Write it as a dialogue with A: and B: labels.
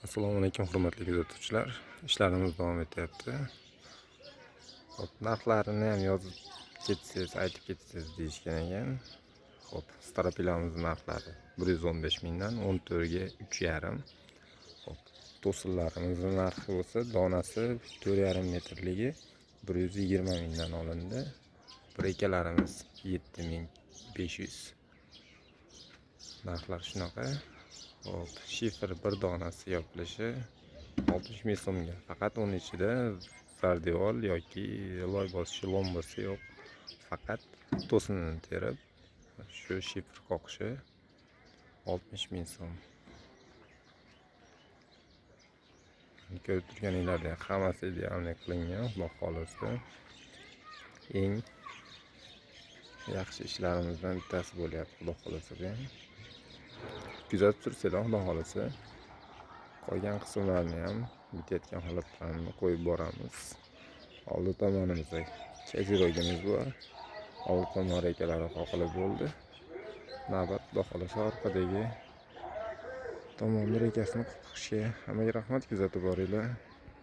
A: Assalomu alaykum, hurmatli kuzatuvchilar. Ishlarimiz davom etyapti. Xo'p, narxlarini ham yozib ketsangiz, aytib ketsangiz deyishgan ekan. Xo'p, стропила miz narxlari 115 mingdan, 14 ga 3,5. Xo'p, to'sinlarimizni narxi bo'lsa, donasi 4,5 metrligi 120 mingdan olindi. Reykalarimiz 7500. Narxlar shunaqa. Xo'p, shifer bir donasi yopilishi 60 ming so'mga. Faqat uni ichida zardevor yoki loy bosishi лом bo'lsa yo'q. Faqat to'sinini terib, shu shifer qoqishi 60 ming so'm. Ko'rib turganinglardek hammasi идеальный qilingan, Xudo xohlasa. Eng yaxshi ishlarimizdan bittasi bo'lyapti, Xudo xohlasa bu ham. Kuzatib tursanglar, Xudo xohlasa, qolgan qismlarini ham bitayotgan holatlarini qo'yib boramiz. Oldi tomonimizda козырёк imiz bor. Oldi tomon reykalari qoqilib bo'ldi. Navbat, Xudo xohlasa, orqadagi tomonni reykasini qoqishga. Hammaga rahmat, kuzatib boringlar.